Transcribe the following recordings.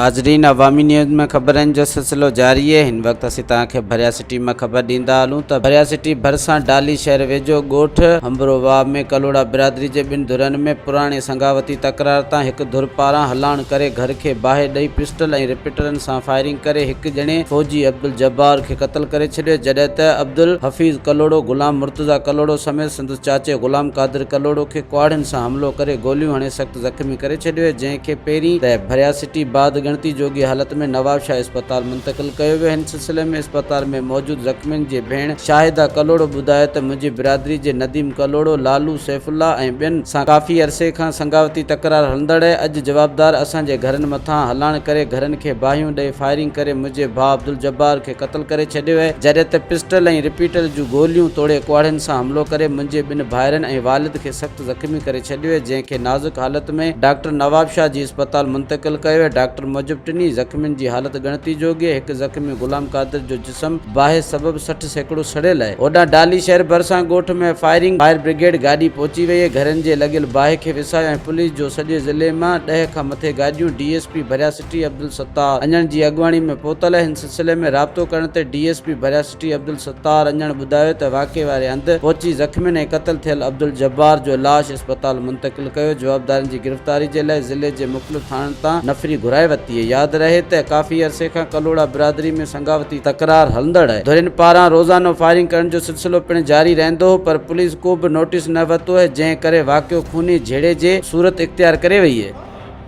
ناظرين عوامي نيوز ۾ خبرن جو سلسلو جاري اهي هن وقت اسين توهان کي ڀريا سٽي مان خبر ڏيندا هلون ته ڀريا سٽي ڀرسان ڊالي شهر ويجهو ڳوٺ همبرو واهه ۾ ڪلهوڙا برادري جي ٻن ڌرين ۾ پراڻي سنگاوتي تڪرار تان هڪ ڌر پاران هلاڻ ڪري گهر کي باهه ڏئي پسٽل ۽ رپيٽرن سان فائرنگ ڪري هڪ ڄڻي فوجي عبدالجبار کي قتل ڪري ڇڏيو جڏهن ته عبدالحفيظ ڪلهوڙو غلام مرتضيٰ ڪلهوڙو سميت سندس چاچي غلام قادر ڪلهوڙو کي ڪهاڙين سان حملو ڪري گوليون هڻي سخت زخمي ڪري ڇڏيو آهي، جنهن کي پهرين ته ڀريا سٽي بعد ڳڻتي جوڳي حالت ۾ نوابشاهه اسپتال منتقل ڪيو ويو. هن سلسلي ۾ اسپتال ۾ موجود زخمين جي ڀيڻ شاهده ڪلهوڙو ٻڌايو ته منهنجي برادري جي نديم ڪلهوڙو، لالو سيف الله ۽ ٻين سان ڪافي عرصي کان سنگاوتي تڪرار هلندڙ آهي، اڄ جوابدار اسان جي گهرن مٿان هلاڻ ڪري گهرن کي باهيون ڏئي فائرنگ ڪري منهنجي ڀاء عبدالجبار کي قتل ڪري ڇڏيو آهي، جڏهن ته پسٽل ۽ رپيٽر جون گوليون توڙي ڪهاڙين سان حملو ڪري منهنجي ٻن ڀائرن ۽ والد کي سخت زخمي ڪري ڇڏيو آهي، جنهن کي نازڪ حالت ۾ ڊاڪٽر نوابشاهه جي اسپتال منتقل ڪيو آهي، ڊاڪٽر موجب ٽنهي زخمين جي حالت ڳڻتي جوڳي آهي، هڪ زخمي غلام قادر جو جسم باهه سبب 60% سڙيل آهي. هوڏانهن ڊالي شهر ڀرسان ڳوٺ ۾ فائرنگ، فائر برگيڊ گاڏي پهچي وئي آهي، گهرن جي لڳل باهه کي وسايو ۽ پوليس جو سڄي ضلعي مان ڏهه کان مٿي گاڏيون ڊي ايس پي ڀريا سٽي عبدالستار اڃڻ جي اڳواڻي ۾ پهتل آهي، هن سلسلي ۾ رابطو ڪرڻ تي ڊي ايس پي ڀريا سٽي عبدالستار اڃڻ ٻڌايو ته واقعي واري هنڌ پهچي زخمين ۽ قتل ٿيل عبدالجبار جو لاش اسپتال منتقل ڪيو، جوابدارن جي گرفتاري جي لاء ضلعي جي مختلف ٿاڻن تان نفري گهرائي ورتي آهي، ياد رهي ته ڪافي عرصي کان ڪلهوڙا برادري ۾ سنگاوتي تڪرار هلندڙ آهي، ڌرين پاران روزانو فائرنگ ڪرڻ جو سلسلو پڻ جاري رهندو هو پر پوليس ڪو به نوٽيس نه ورتو آهي، جنهن ڪري واقعو خوني جهيڙي جي صورت اختيار ڪري وئي آهي.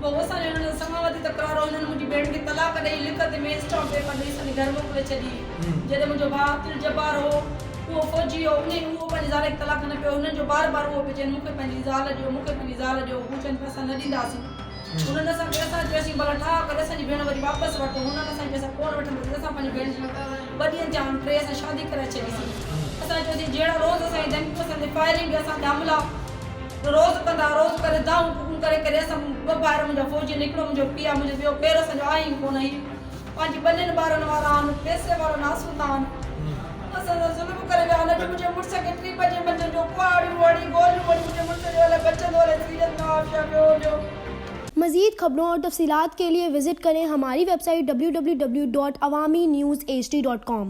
پوء اسان جو هنن سان سماواتي تڪرار هو. هنن منهنجي ڀيڻ کي طلاق ڏئي لکت ۾ اسٽامپ پيپر ڏئي اسان جي گهر موڪلي ڇڏي. جڏهن منهنجو ڀاء عبدالجبار هو، اهو فوجي هو، انهي اهو پنهنجي زال کي طلاق نه پيو. هنن جو بار بار اهو پيو چين مون کي پنهنجي زال ڏيو، مون کي پنهنجي زال ڏيو. هو چون پيا اسان نه ڏينداسين. هنن اسان کي اسان چيوسين ڀلا ٺاهه ڪري اسان جي ڀيڻ وري واپس وٺو. هنن اسان جي پئسا ڪونه وٺنداسين. اسان پنهنجي ڀيڻ جي ٻه ڏينهن جا ٽي اسان شادي ڪرائي ڇڏيسين. اسان چيوسين جهيڙا روز اسان جي ڌمڪيون اسان تي فائرنگ اسان تي حملا. روز ڪندا روز ڪري دانهون ڪوڪون ڪري ڪري اسان ٻه ڀائر منهنجا فوجي آهن هڪڙو منهنجو پيء آهي منهنجو ٻيو پير اسان جو آهي ئي ڪونه هي پنهنجي ٻنين ٻارن وارا آهن پئسي وارا ناسوتا آهن اسان سان ظلم ڪري ويا آهن اڄ منهنجي مڙس کي ٽي بجي منجهند جو ڪهاڙيون هڻي گوليون هڻي منهنجي مڙس جو الائي بچندو الائي سيريس نوابشاهه پيو هجو. مزيد خبرون اور تفصيلات کے لئے وزٽ کریں ہماری web site www.awamiNewsHD.com۔